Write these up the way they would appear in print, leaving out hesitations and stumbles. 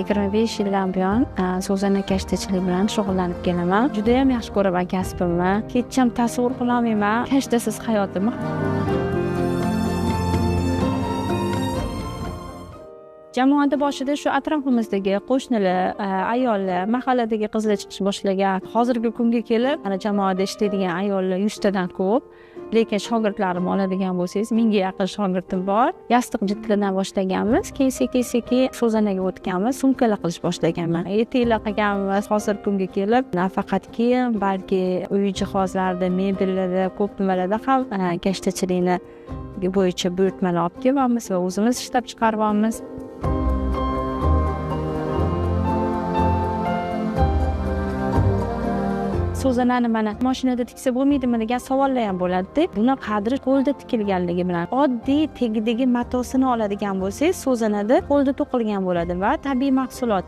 25 yildan buyon so'zana kashtachilik bilan shug'ullanib kelaman. Juda ham yaxshi ko'raman kasbimni. Hech ham tasavvur qila olmayman kashtasiz hayotimni. Jamoada boshida shu atrofimizdagi qo'shnilar, ayollar, mahalladagi qizlar chiqish boshlagan. Hozirgi kunga kelib, mana jamoada ishlaydigan ayollar 100 tadan ko'p. Lekin shogirdlarimni oladigan bo'lsangiz, 1000ga yaqin shogirdim bor. Yostiq jildlardan boshlaganmiz, keyin sekin-sekin so'zanaga o'tganmiz, sumkalar qilish boshlaganman. Etiklar qilganmiz. Hozirgi kunga kelib, nafaqat kiyim, balki uy jihozlarida, mebellarda, ko'p nimalarda ham kashtachilikni bo'yicha buyurtmalar olib kelyapmiz va o'zimiz ishlab chiqaryapmiz. So'zanani mana mashinada tiksa bo'lmaydimi degan savollar ham bo'ladi-da. Buni qadri qo'lda tikilganligi bilan. Oddiy tegidagi matosini oladigan bo'lsangiz, so'zanada qo'lda to'qilgan bo'ladi va tabiiy mahsulot.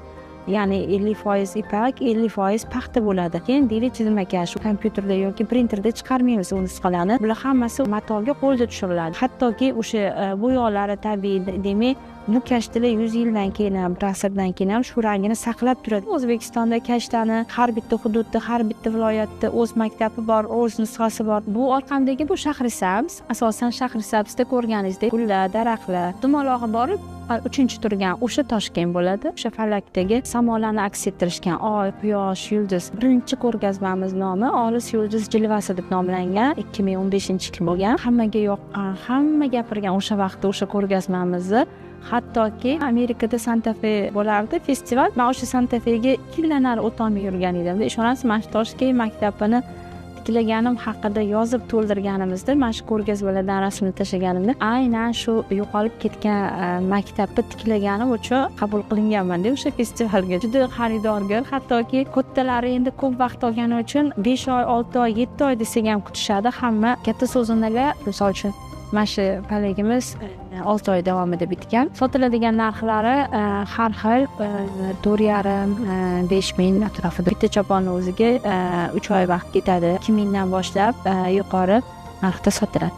Ya'ni 50% ipak, 50% paxta bo'ladi. Keyin deylik chizmakash, kompyuterda yoki printerda chiqarmaymiz u nusxalarni. Bular hammasi matoga qo'lda tushiriladi. Hattoki o'sha bo'yoqlari tabiiy, demak, bu kashtalar 100 yildan keyin ham, bir asrdan keyin ham shu rangini saqlab turadi. O'zbekistonda kashtani har bitta hududda, har bitta viloyatda o'z maktabi bor, o'z nusxasi bor. Bu orqamdagi bu Shahrisabz, asosan Shahrisabzda ko'rganingizdek gullar, daraxtlar, dumalog'i borib 3-chi turgan o'sha Toshkent bo'ladi. O'sha falakdagi samolarni aks ettirishgan oy, quyosh, yulduz. Birinchi ko'rgazmamiz nomi Olis yulduz jilvasi deb nomlangan. 2015-yil bo'lgan. Hammaga yoqqan, hamma gapirgan o'sha vaqtda o'sha ko'rgazmamizni. Hattoki Amerikada Santa Fe bo'lardi festival. Men o'sha Santa Fega 2 yildan nari o'tolmay yurgan edim. Ishonasizmi, mana shu Toshkent maktabini tiklaganim haqida yozib to'ldirganimizda, mana shu ko'rgazmalardan rasmni tashlaganimda, aynan shu yo'qolib ketgan maktabni tiklaganim uchun qabul qilinganman-da o'sha festivalga. Juda xaridorgir, hattoki kattalari endi ko'p vaqt olgani uchun 5 oy, 6 oy, 7 oy desak ham kutishadi. Hamma katta so'zanalar, misol uchun, mana shu palagimiz 6 oy davomida bitgan. Sotiladigan narxlari har xil, 4,5, 5 ming atrofida. Bitta choponni o'ziga 3 oy vaqt ketadi. 2 mingdan boshlab yuqori narxda sotiladi.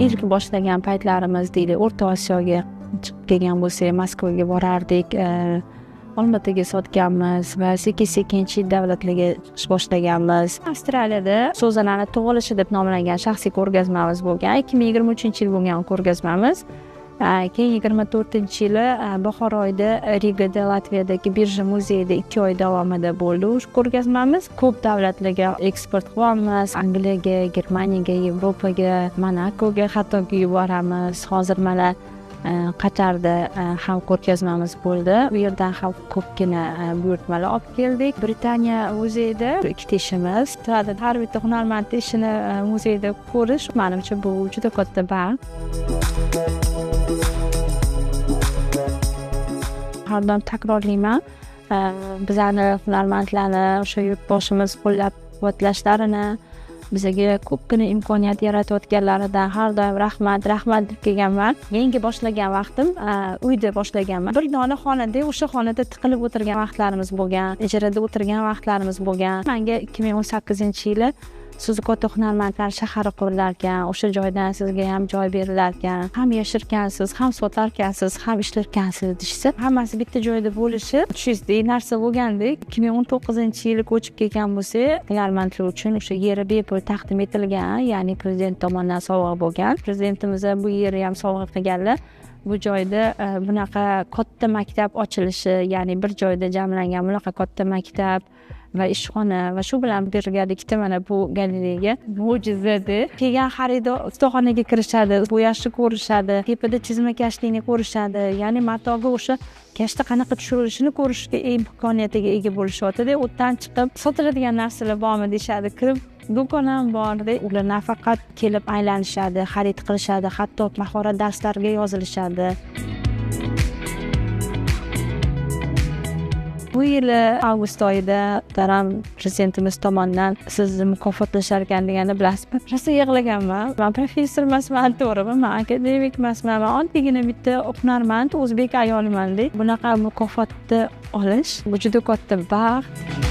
Ilk boshlagan paytlarimiz deylik, O'rta Osiyoga chiqib kelgan bo'lsak, Moskvaga borardik. Olmaotaga sotganmiz va sekin-sekin chet davlatlarga chiqish boshlaganmiz. Avstraliyada so'zanani tug'ilishi deb nomlangan shaxsiy ko'rgazmamiz bo'lgan. 2023-yil bo'lgan ko'rgazmamiz. Keyin 24-yili bahor oyida Rigada, Latviyadagi birja muzeyida 2 oy davomida bo'ldi o'sha ko'rgazmamiz. Ko'p davlatlarga eksport qilyapmiz. Angliyaga, Germaniyaga, Yevropaga, Monakoga hattoki yuboramiz. Hozir mana Qatarda ham ko'rgazmamiz bo'ldi. U yerdan ham ko'pgina buyurtmalar olib keldik. Britaniya muzeyida ikkita ishimiz. Har bitta hunarmandning ishini muzeyda ko'rish, menimcha, bu juda katta baxt. Har doim takrorlayman. Bizani hunarmandlarni o'sha yurtboshimiz qo'llab-quvvatlashlarini, bizaga ko'pgina imkoniyat yaratayotganlaridan har doim rahmat, rahmat deb kelganman. Yangi boshlagan vaqtim uyda boshlaganman. Bir dona xonada, o'sha xonada tiqilib o'tirgan vaqtlarimiz bo'lgan, ijarada o'tirgan vaqtlarimiz bo'lgan. Menga 2018-yili sizni katta hunarmandlar shahari qurilar ekan, o'sha joydan sizga ham joy berilar ekan, ham yasharkansiz, ham sotarkansiz, ham ishlarkansiz deyishsa, hammasi bitta joyda bo'lishi tushuzdek narsa bo'lgandek. 2019-yili ko'chib kelgan bo'lsak, hunarmandlar uchun o'sha yeri bepul taqdim etilgan, ya'ni prezident tomonidan sovg'a bo'lgan. Prezidentimiz bu yerni ham sovg'a qilganlar. Bu joyda bunaqa katta maktab ochilishi, ya'ni bir joyda jamlangan bunaqa katta maktab va ishxona va shu bilan birgalikda mana bu galereyaga mo'jizada kelgan xaridor ustaxonaga kirishadi, bo'yashni ko'rishadi, tepada chizmakashlikni ko'rishadi, ya'ni matoga o'sha kashta qanaqa tushirilishini ko'rishga imkoniyatiga ega bo'lishyapti-da. U yerdan chiqib sotiladigan narsalar bormi deyishadi, kirib do'kon ham bor-da. Ular nafaqat kelib aylanishadi, xarid qilishadi, hatto mahorat darslariga yozilishadi. Bu yili avgust oyida muhtaram prezidentimiz tomonidan sizni mukofotlashar ekan deganda bilasizmi, rosa yig'laganman. Men professor emasman, to'g'rimi? Men akademik emasman, men oddiygina bitta hunarmand o'zbek ayoliman-da. Bunaqa mukofotni olish bu juda katta baxt.